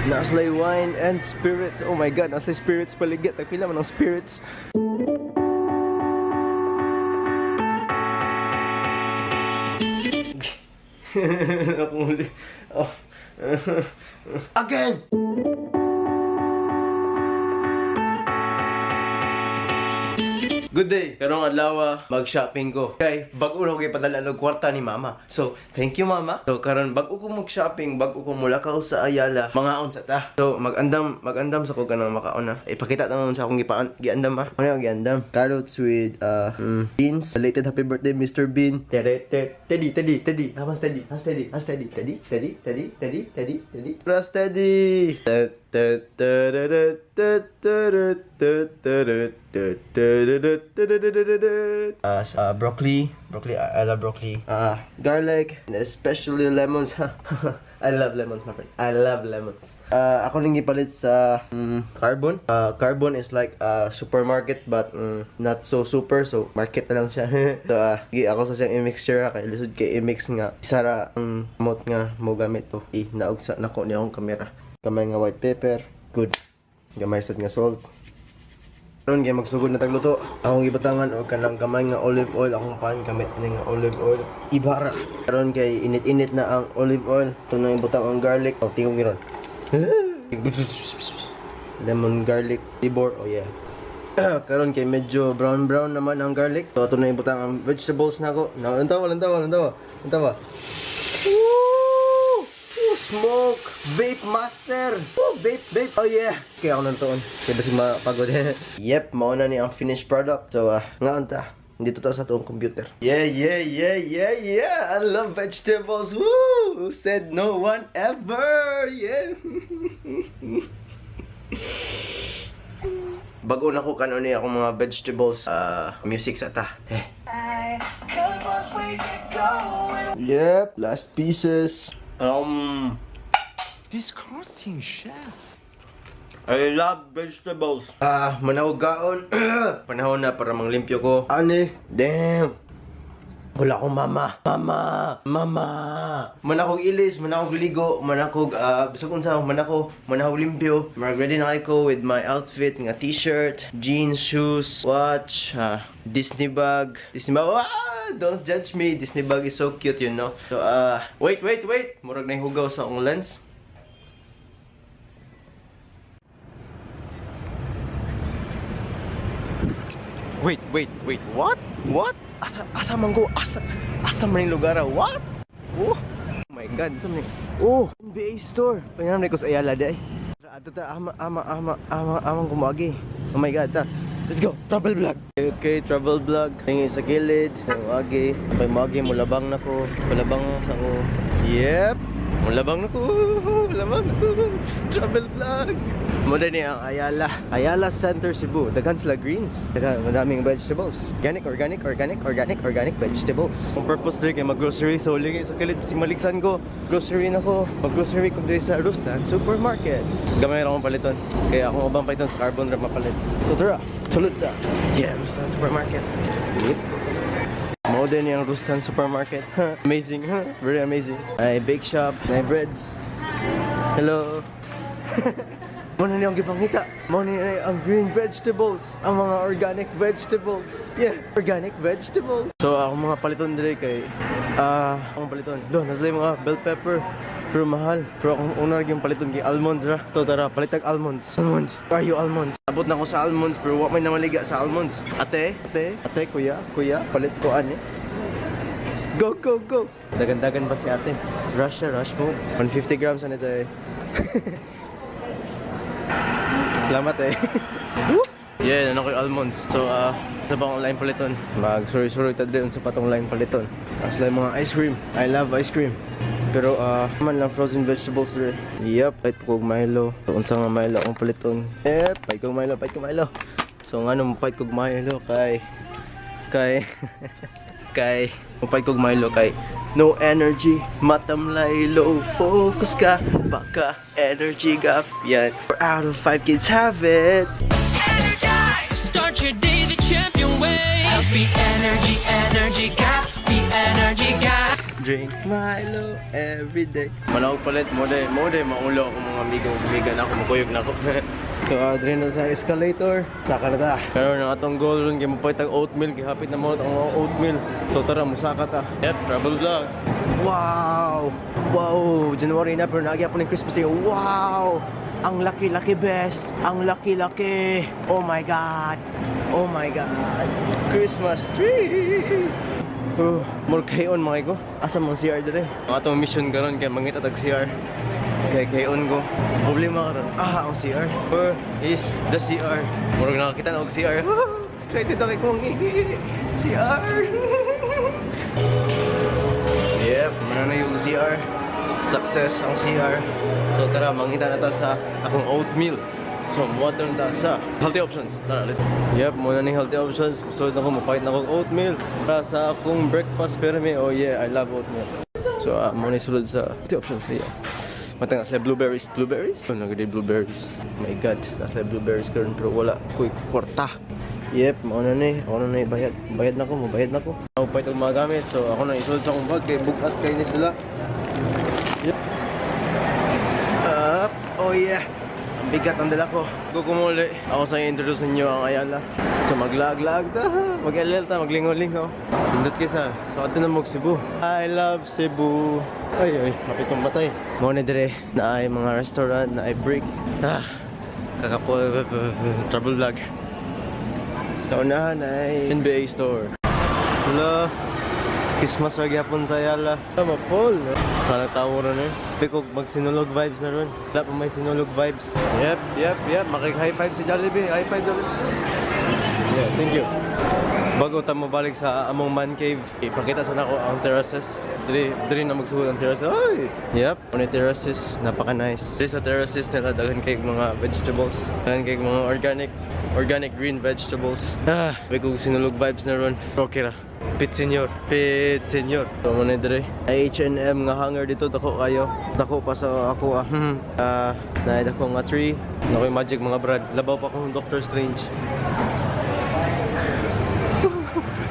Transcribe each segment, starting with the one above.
Naa sila'y wine and spirits. Oh my God, naa sila'y spirits paligya. Tagpila man ang spirits. Akong huli. Oh. Again! Good day. Karong adlaw mag-shopping ko. Kay bag-o ra ko gipadala og kwarta ni Mama. So, thank you, Mama. So karon bag-o ko mag-shopping, bag-o ko mulakaw sa Ayala. Mangaon sa ta. So, mag-andam, mag-andam sa ko kanang makaon na. Ipakita ta man sa akong gipaan giandam ah. Ano yung giandam? Carrots with beans. Belated happy birthday, Mr. Bean. Tere tere Teddy, Teddy, Teddy. Hamas Teddy, Hamas Teddy, Hamas Teddy, Teddy, Teddy, Teddy, Teddy, Teddy, Teddy. Ras Teddy. Broccoli, broccoli, I love broccoli. Garlic, and especially lemons. I love lemons, my friend. I love lemons. Ako ning gipalit sa Carbon. Carbon is like a supermarket but not so super, so market na lang siya. So ako sa siyang i-mixture kay lisod kay i-mix nga. Isa ra ang mot nga mo gamit to. I naugsa nako ni akong kamera. Gamay nga white pepper, good. Gamay sad nga salt. Karon kay magsugod na tagluto. Akong gibatangan og kanang gamay nga olive oil, akong pan gamit ini nga olive oil. Iba ra. Karon kay init-init na ang olive oil. Ito na ibutang ang garlic. Oh, tingog ni ron. Lemon garlic tibor. Oh yeah. Karon kay medyo brown brown naman ang garlic. So ato na ibutang ang vegetables nako. Na lantawa, lantawa, lantawa. Lantawa. Woo! Woo, smoke! Vape master! Woo, vape, vape! Oh yeah! Kaya ako nang tuon. Kaya basig mapagod. Yep, mao na ni ang finished product. So, ngaon ta. Dito ta sa atong computer. Yeah! I love vegetables! Woo! Said no one ever! Yeah! Bago na ko kanon ni akong mga vegetables. Music sa ta. Eh. Yep, last pieces. Disgusting shit. I love vegetables. Ah, manawag gaon. Panahon na para manglimpyo ko. Ani? Damn. Wala akong mama. Mama! Mama! Manakog ilis, manakog ligo, manakog, bisag unsa, manako, manakog limpyo. Marag ready na ko with my outfit nga t-shirt, jeans, shoes, watch, Disney bag. Disney bag. Ah, don't judge me. Disney bag is so cute. So, wait, wait, wait. Murag na hugaw sa akong lens. Wait, wait, wait. What? What? Asa, asa man ko? Asa, asa man yung lugar? Ah? What? Oh, my God. Asa man? Oh, NBA store. Pangalan ko sa Ayala day. Ato ta, ama, ama, ama, ama, amang kumagi. Oh my God, ta. Let's go. Travel vlog. Okay, travel vlog. Tingin sa gilid. Muagi. Pag muagi, mulabang na ko. Mulabang sa ko. Yep. Mulabang na ko. Mulabang na ko. Travel vlog. Mo ni ang Ayala. Ayala Center Cebu. Daghan sila greens. Daghan madaming vegetables. Organic, organic, organic, organic, organic vegetables. Ang purpose diri kay mag-grocery, so lingi sa kilid bisig maligsan ko. Grocery na ko. Mag-grocery ko diri sa Rustan Supermarket. Gamay ra akong paliton. Kaya akong ubang paliton sa Carbon ra mapalit. So tara, sulod na. Yeah, Rustan Supermarket. Yep. Mao din yung Rustan Supermarket. Amazing, huh? Very amazing. Ay bake shop, ay breads. Hello. Mao na niyang gipangita. Mao na niya ang green vegetables, ang mga organic vegetables. Yeah, organic vegetables. So ako mga paliton dire kay akong paliton. Do, nasa yung mga bell pepper. Pero mahal. Pero akong una yung paliton kay almonds ra. To tara, palitag almonds. Almonds. Where are you, almonds? Abot na ko sa almonds pero wa may namaliga sa almonds. Ate, ate, ate, kuya, kuya, palit ko ani. Go, go, go! Dagan-dagan pa si ate. Rush siya, rush move. 150 grams ano ito eh. Salamat eh. Woo! Yeah, ano ko yung almonds. So, sa pang line paliton. Mag-suroy-suroy ta diri sa patong line paliton. As lang mga ice cream. I love ice cream. Pero, man lang frozen vegetables diri. Yep, pait ko og Milo. So, unsa nga Milo akong paliton? Yep, pait kog Milo, pait kog Milo. So, ngano mo pait kog Milo kay kay mapait kog Milo kay no energy, matamlay, low focus ka, baka energy gap yan. 4 out of 5 kids have it. Start your day the champion way. Be energy, energy, got. Be energy, got. Drink Milo every day. Manawag palit mo de maulo ako mga amigo, amiga na ako, makuyog na ako. So, diri na sa escalator. Saka na ta. Pero na atong goal ron kay mopalit ang oatmeal, kay hapit na mo ang mga oatmeal. So tara, musaka ta. Yep, travel vlog. Wow! Wow! January na pero naa gyapon ng Christmas tree. Wow! Ang laki-laki, bes! Ang laki-laki! Oh my God! Oh my God! Christmas tree! Oh, more kayon mga ko. Asa mang CR dire? Ang atong mission karon kay mangita tag CR. Kay kayon ko. Problema karon. Ah, ang CR. Where is the CR? Murag nakakita na og CR. Excited ako kung CR. Yep, mao na yung CR. Success ang CR. So tara, mangita na ta sa akong oatmeal. So, muadto na ta sa healthy options. Tara, let's. Yep, mao na ning healthy options. So, na ko mapalit na akong oatmeal para sa akong breakfast pero may, oh yeah, I love oatmeal. So, mao na sulod sa healthy options. Yeah. Matang sila blueberries. Blueberries? Oh, nagadi blueberries. My God, nasa blueberries karon pero wala ko'y kwarta. Yep, mao na ni. Ako na ni bayad. Bayad na ko, mabayad na ko. Ako pa itong mga gamit. So, ako na isulod sa akong bag kay bugat kay ni sila. Yep. Up. Oh yeah. Ang bigat ang dala ko. Gugumuli. Ako sa introduce ninyo ang Ayala. So maglaag-laag ta. Mag-LL ta, maglingaw-lingaw. Pindot kaysa. So ato na mag Cebu. I love Cebu. Ay ay, hapit kong matay. Mao ni dire na ay mga restaurant, na ay break. Ah, kakapo travel vlog. Sa unahan ay NBA store. Hello. Christmas ra gyapon sa Ayala. Tama full. Kana tawo ron eh. Pikog magsinulog vibes na ron. Wala pa may sinulog vibes. Yep. Makig high five si Jollibee. High five, Jollibee. Yeah, thank you. Bago ta mabalik sa among man cave, ipakita sa nako ang terraces. Diri diri na magsuhod ang terraces. Ay! Yep, on terraces, napaka nice. Diri sa terraces nila daghan kay mga vegetables. Daghan kay mga organic organic green vegetables. Ah, may kog sinulog vibes na ron. Okay ra. Pit Senyor, Pit Senyor. So mo na dire. H&M nga hanger dito, dako kayo. Dako pa sa ako ah. Ah, na dako nga tree. Nakoy magic mga brad. Labaw pa akong Doctor Strange.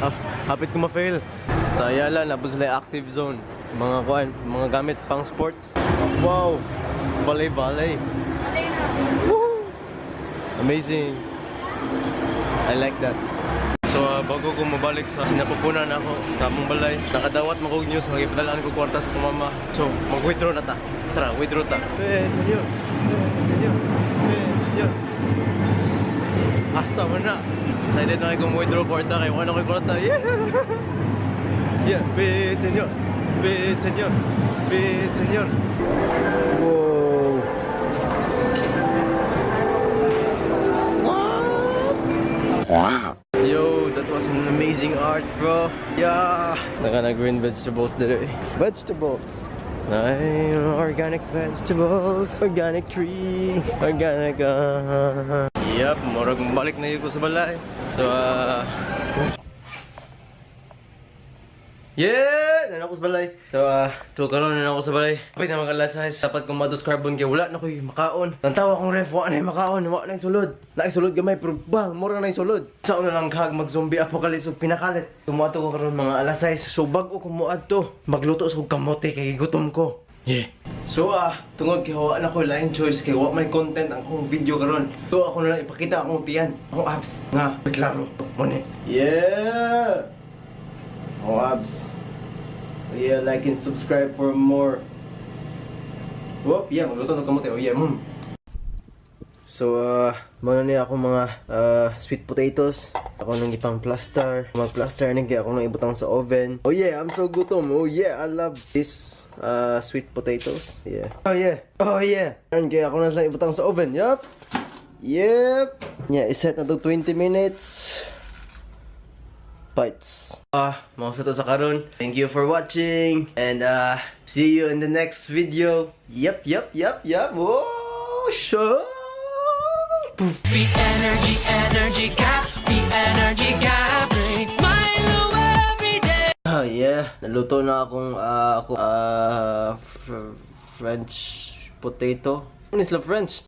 Ah, hapit ko ma-fail. Sa Ayala, nabot sila yung active zone. Mga kuan, mga gamit pang sports. Wow! Balay balay. Woo! Amazing. I like that. So bago ko mabalik sa sinapupunan ako sa among balay, nakadawat man kog news, nagipadalaan ko kwarta sa akong mama. So, mag-withdraw na ta. Tara, withdraw ta. Eh, senyor. Eh, senyor. Eh, senyor. Asa man na? Excited na kong withdraw kwarta kay wala ko'y kwarta. Yeah! Yeah, Pit Senyor. Pit Senyor. Pit Senyor. Whoa. What? Yo, that was an amazing art, bro. Yeah. Naka na green vegetables dito eh. Vegetables. Ay, organic vegetables, organic tree, organic. Yep, murag balik na ko sa balay. So, yeah! Naa na ko sa balay. So karon naa na ko sa balay. Kapit na mag alas 6, dapat kong madus carbon kay wala na ko'y makaon. Tantawa akong ref, wa na makaon, wa na sulod. Na sulod gamay pero bang, mura na sulod. Sa una lang kag mag zombie apocalypse ug pinakalit. Tumuato ko karon mga alas 6. So bag-o ko muadto, magluto sa kog kamote kay gutom ko. Yeah. So tungod kay wa na ko lain choice kay wa may content ang akong video karon. So ako na lang ipakita akong tiyan, akong abs nga klaro. Mao ni. Yeah. Akong abs. Yeah, like and subscribe for more. Whoop, yeah, magluto ng kamote. Oh yeah. So, mao na niya ako mga sweet potatoes. Ako nang ipang plaster. Mag-plaster ni kaya ako nang ibutang sa oven. Oh yeah, I'm so gutom. Oh yeah, I love this sweet potatoes. Yeah. Oh yeah. Oh yeah. Karon kaya ako na lang ibutang sa oven. Yup. Yep. Yeah, iset na to 20 minutes. Bites. Ah, mao sa to sa karon. Thank you for watching and see you in the next video. Yep. Oh, sure. Be energy, energy ka. Be energy ka. Drink Milo every day. Ah, yeah. Naluto na akong ako French potato. Ano sila French?